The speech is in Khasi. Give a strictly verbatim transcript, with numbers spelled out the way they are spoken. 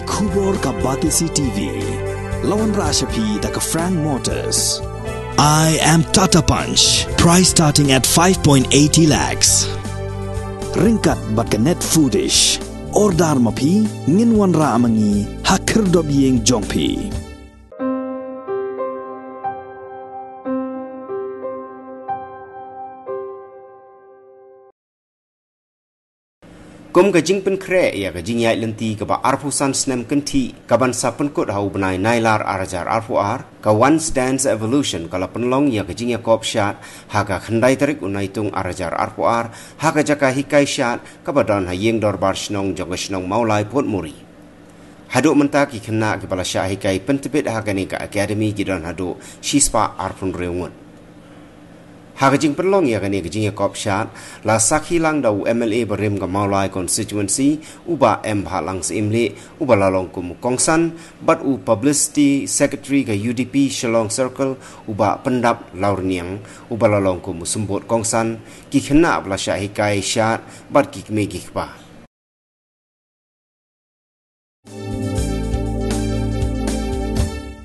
Khubor ka Batesi T V. La wanrah sha phi da ka Frank Motors. I am Tata Punch. Price starting at five point eighty lakhs. Ryngkat bad ka Net Foodish. Order ma phi, ngin wanrah ma ngi ha khyrdop ïing jong phi. Kum ka jingpynkhreh ïa ka jingïaid lynti kaba arphew san snem kynthih kaban sa pynkut ha u bnai Nailar ar hajar arphew ar, ka Once Dance Evolution ka la pynlong ïa ka jingïakop shad ha ka khyndai tarik u Naitung ar hajar arphew ar ha ka jaka hikai shad kaba don ha ïing dorbar shnong jong ka shnong Mawlai Port Mori. Haduh mynta ki khynnah kiba la shah hikai pyntbit ha kane ka academy ki don haduh shispah arphew hynriew ngut. Ha ka jingpynlong ïa kane ka jingïakop shad, la sakhi lang da u M L A barim ka Mawlai constituency, u Bah M Bhalang Syiemlieh, uba la long kum u kongsan, bad u publicity secretary ka U D P Shillong Circle, u Bah Pyndap Lawrniang, uba la long kum u symbud kongsan, ki khynnah ba la shah hikai shad, bad ki kmie ki kpa.